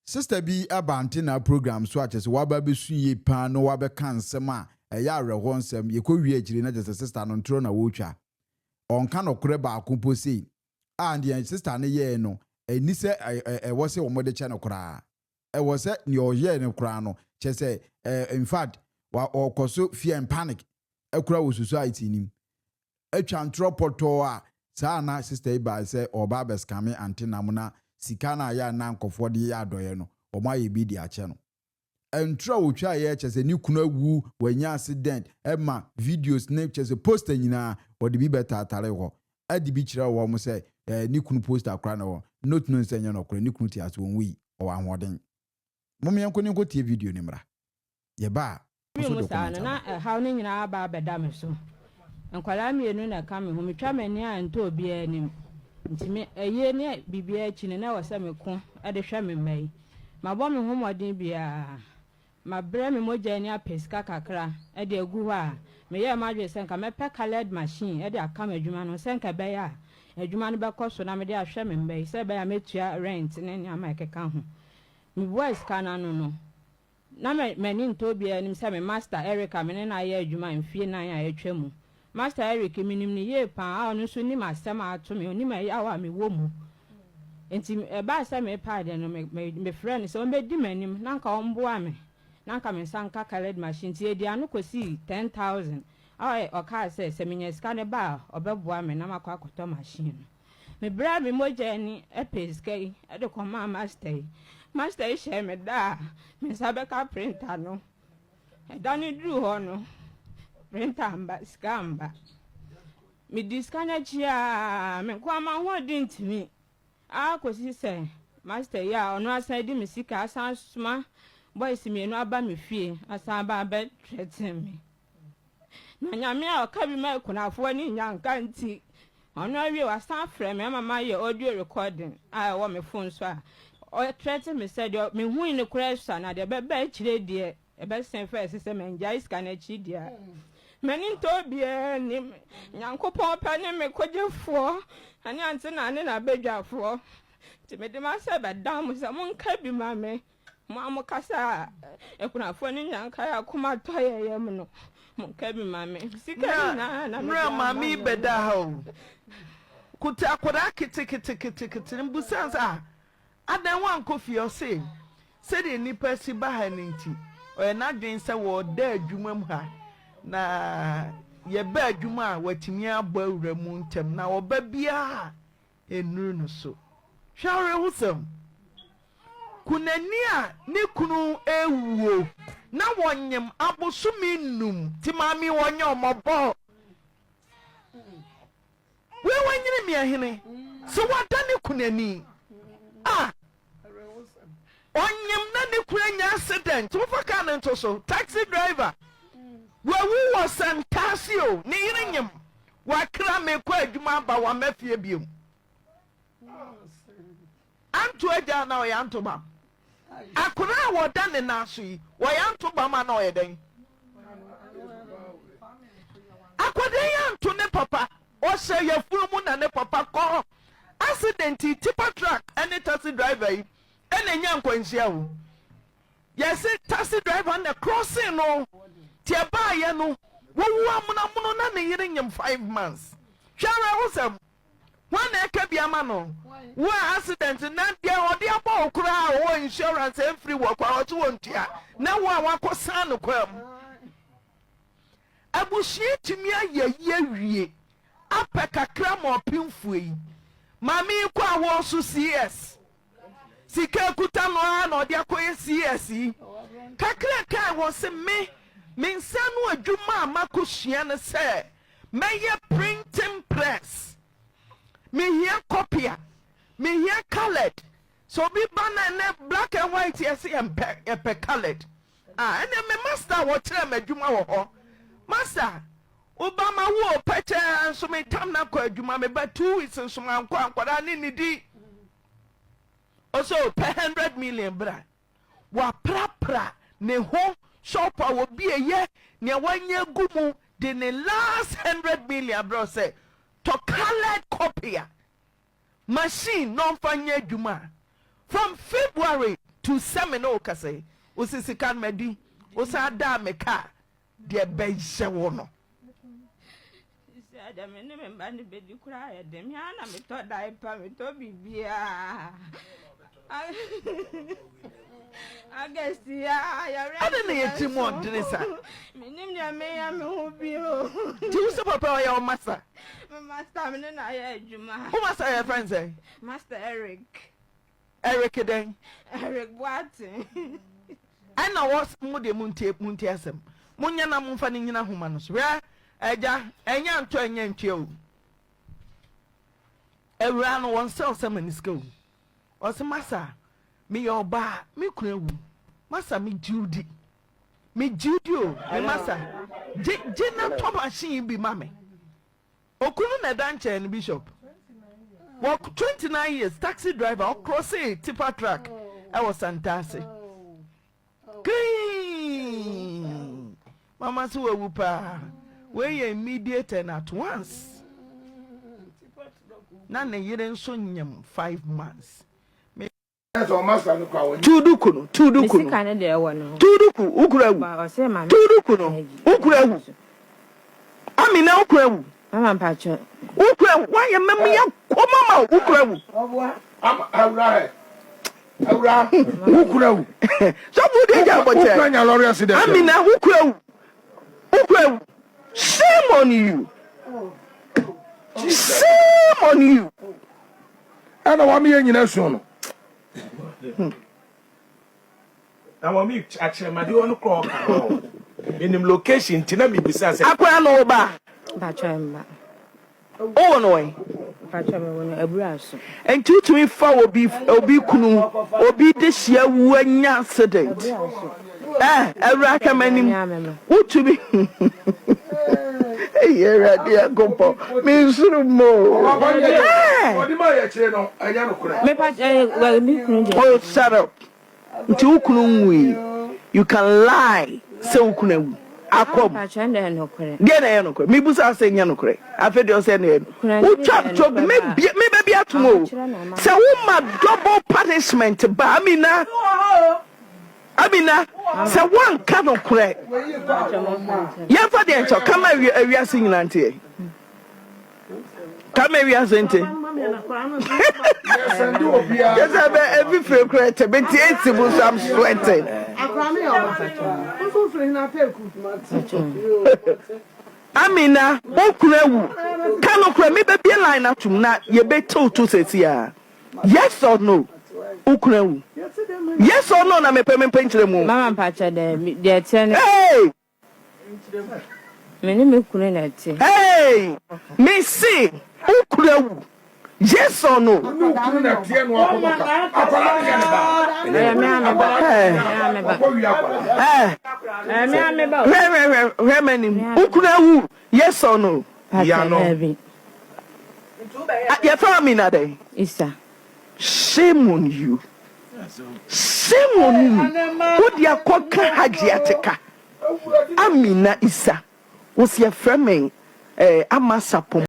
Sister bi aba Antenna program so a kyerɛ sɛ waba abɛsu yie paa na wabɛka nsɛm a ɛyɛ awerɛhoɔ nsɛm. Yɛkɔ wie akyire na kyerɛ sɛ sister no ntorɔ na wɔretwa. Ɔnka nɔkorɛ baako mpo sei a deɛ sister no yɛɛ no ɛni sɛ ɛwɔ sɛ wɔde kyɛ no koraa. Ɛwɔ sɛ nea ɔyɛɛ no koraa no kyerɛ sɛ in fact ɔkɔ so fear and panic ɛkora wɔ society nim. Atwa ntorɔ pɔtɔɔ a saa na sister yi baa sɛ ɔba abɛscam Antenna mu na sika no a yɛ a na nkɔfoɔ de yɛ adɔeɛ no wɔn ayɛ bi de akyɛ no. Ntorɔ a wɔtwa yɛ kyerɛ sɛ ne kunu awu, wanya accident, ɛma videos ne kyerɛ sɛ poster nyinaa wɔde bi bɛtaatare hɔ ɛde bi kyerɛ wɔn sɛ ne kunu poster koraa na wɔ note no nsɛ nyɛ nɔkorɛ, ne kunu te ase, wɔn wui, ɔwɔ ahoɔden. Mom yɛnkɔ ne nkɔ tie video ne mmra. Yɛba a wie mu saa no na ɛhaw no nyinaa aba abɛda me so. Nkwadaa mmienu na ɛka me ho. Metwa m'ani a ntɔ obiara anim. Nti me ayie ne biribiara akyi no na ɛwɔ sɛ meko de hwɛ me mma yi. Mabɔ me ho mmɔden biara. Mabrɛ me mogya ani apɛ sika kakra de agu hɔ a meyɛɛ m'adwene sɛ nka mɛpɛ coloured machine de aka m'adwuma no ho sɛ nka ɛbɛyɛ a adwuma no bɛkɔ so na mede ahwɛ me mma yi sɛ ɛbɛyɛ a mɛtua rent ne nneɛma a ɛkeka ho. Mebuaa sika no ano no, na m'ani ntɔ obiara anim sɛ me master Eric a me ne no ayɛ adwuma mfie nan a atwa mu. Master Eric, menim no yie pa ara, ɔno nso nim asɛm a ato me, ɔnim ɛyaw a mewɔ mu. Enti ɛbaa sɛ merepɛ adeɛ no, mefrɛɛ no sɛ ɔmmɛdi m'anim na anka ɔmmoa me na anka me nsa nka coloured machine. Nti yɛdii ano kɔsii 10,000 a ɔkaa sɛ, sɛ menya sika no ba a, ɔbɛboa me na makɔ akɔtɔ machine no. Mebrɛɛ me mogya ani pɛɛ sika yi de kɔmaa master yi. Master yi hyɛɛ me da a me nsa bɛka printer no. Ɛda no duruu hɔ no, printer amba, sika amba. Medi sika no akyi ara, me nko ara m'ahoɔden ntumi ara kɔsi sɛ master yi a ɔno asan adi me sika asan asoma boys mmienu aba me fie asan aba abɛ threaten me. Na Nyame a ɔka bi ma akunafoɔ ne nnyanka nti, ɔno awie wasan afrɛ me ama mayɛ audio recording a ɛwɔ me phone so a ɔthreaten me sɛ deɛ mehui no koraa sua na deɛ ɛbɛba akyire deɛ ɛbɛsen fɛ ɛsɛ sɛ mangyae sika no akyi deɛ a m'ani ntɔ obiara anim. Nyankopɔn pɛ ne me kogyefoɔ ne ante na ne n'abadwafoɔ nti mede m'asɛ bɛdan mo sɛ monka bi ma me. Mo a mokasa a akunafoɔ ne nnyanka yɛ akoma tɔ yɛn yam no, monka bi ma me. Sika nyinaa na mede Mmerɛ ama maame yi mo. bɛdaa ha o, kuta akwadaa keteketekete no, mebusaa no sɛ, ah, adɛn woankɔ fie? Ɔse, sɛdeɛ nnipa si ba ha no nti, ɔyɛ n'adwene sɛ wɔda adwuma mu ha, na yɛba adwuma a, watumi abɔ awura mu ntɛm, na ɔba biara nnuru no so. Hwɛ awerɛhosɛm! Kunani a ne kunu rewuo na wɔnyem abosome nnum nti maame yi wɔnyɛ ɔmɔbɔ. Wei wanyini miahene sɛ wada ne kunani a ɔnyem na ne kunu anya accident wofa kaa no nto so taxi driver wawu wɔ Santase o ne yere nyem wakra mekɔ adwuma aba wamma fie biom. Anto agya anaa ɔyɛ anto bam? Akwadaa a wɔda ne nan so yi, wɔyɛ anto bam anaa ɔyɛ dɛn? Akwadaa yi anto ne papa, ɔhyɛ yafunu mu na ne papa kɔ accident yi, tipa truck ne taxi driver yi ɛna enya nkwanhyia o. Yɛse taxi driver na crossing no, nti ɛbaayɛ no wɔwu amonamono na ne yere nyem 5 months. Hwɛ awerɛhosɛm. Hwan na ɛka bi ama no? Wo a accident na deɛ ɔde abɔ wo koraa a ɔwɔ insurance ɛmfiri wɔ kwa ɔse wɔntua na wo a wakɔ san no kwa mu. Abusua tumi ayɛ yi awie apɛ kakra ma ɔpemfoɔ yi. Maame yi kɔ a wɔso CS. Sika ekuta no ara na ɔde akɔyɛ CS yi. Kakra kae wɔ se me me nsa ano adwuma a makɔsua no sɛ Mɛyɛ printing press. Mehia copier. Mehia coloured. Sɛ obi ba na ɛnɛ black and white yɛse yɛmpɛ, yɛpɛ coloured. Ah, ɛnɛ me master a wɔkyerɛɛ me adwuma wɔ hɔ. Master, wo ba ma wo o, pɛkyɛɛ nso metam no akɔ adwuma. Meba 2 weeks nso mankɔ a, nkwadaa ne nnidi. Ɔsɛ o, pɛ 100 million bra. Waprapra ne ho shop a obi yɛ nea wanya agu mu de ne last 100 million abrɛ wo sɛ tɔ coloured copier machine na ɔmfa nyɛ adwuma a from February. To sɛ me ne wo kasa yi, wo se sika no madi, wo san daa me ka deɛ ɛbɛyɛ wo no. Sisi a deɛ me ne me mma no bɛdi koraa yɛ den. Me ara na metɔ diaper, metɔ biribiara. August yi a yɛwerɛ Adɛn na yɛ tirim ɔdene sa? Menim deɛ meyɛ me ho bio. Nti wo sɛ papa ɔyɛ wo masa? Me master me ne no ayɛ adwuma. Wo master yɛ frɛ no sɛn? Master Eric. Eric dɛn? Eric Boateng. Ɛna wɔ mo deɛ montie montie asɛm monyɛ na momfa no nyina homa no so hwɛ agya ɛnyɛ antɔ ɛnyɛ ntua o awuraa no wɔn sɛ ɔsɛ ma ne sika o ɔsɛ masa meyɛ ɔbaa me kunu awu masa me gye wo di me gye wo di o me masa gye gye na tɔ machine bi ma me Okunu na ɛda nkyɛn no bishop wɔ 29 years taxi driver ɔkrɔsee tipa truck ɛwɔ Santase krii mama so wawu paa wei yɛ immediate and at once na ne yere nso nyem 5 months. Tuuduku no, tuuduku no, tuuduku, wo kunu awu. Tuuduku no, wo kunu awu. Amina, wo kunu awu. Wo kunu awu. Wayɛ mɛmu yɛ kɔma ma wo kunu awu. Wo kunu awu. Sɔfo de gya abɔkyɛ. Amina, wo kunu awu. Wo kunu awu. Shame on you. Shame on you. Ɛna wama yɛn nyina su no. Na wɔn mi akyerɛmade wɔn korɔ ɔka no menim location nti na mebisa sɛ. Akora no wo ba? Mpakyɛ mma. Wowɔ no wɛn? Mpakyɛ mewɔ no abura so. Nti wotumi fa obi obi kunu obi de hyia wu anya accident eh awura hwɛ m'anim wotumi eyi awurade Nyankopɔn mensuro mo eh oh shut up. Nti wo kunu nwui? You can lie sɛ wo kunu awu akɔ mu. Deɛ na ɛyɛ nokorɛ? Mebusa wo sɛ nyɛ nokorɛ? Afei deɛ ɔsɛ na ɛyɛ nokorɛ. Wotwa ntorɔ gu mebie mebɛbi atom o. Sɛ woma double punishment ba Amina Amina sɛ woanka nokorɛ yɛmfa deɛ nkyɛ ka ma awiase nyinaa nteɛ. Kame wiase nti. Kyɛ bɛ efifire kura ɛtɛ bɛ ti esi mu so I'm sweating. Amina wo kunu awu ka no kura mi bɛ bie line atum na yɛ bɛ tew to sɛsi a yes or no wo kunu awu yes or no na mepɛ mepɛ nkyerɛ mu. Mama mpakyɛ dɛ deɛ ɛteɛ ne. Hey! Me ne me kunu na ɛte. Hey! Me se wo kunu awu. Yes or no? Wo ne wo kunu na ɛteɛ no akɔbɔ ka. Akwadaa no yɛ ne ba. Ɛyɛ me a me ba. Ɛɛ. Me a me ba. Ɔkɔ wie akwadaa. Ɛɛ. Ɛyɛ me a me ba. Hwɛ hwɛ hwɛ hwɛ m'anim. Wo kunu awu. Yes or no? Pastor daabi. Yɛfrɛ Amina dɛn? Isa. Shame on you. Shame on you. Wo de akɔka Hajji Atika. Amina Isa, wo se yɛfrɛ me eh, Ama Sapon.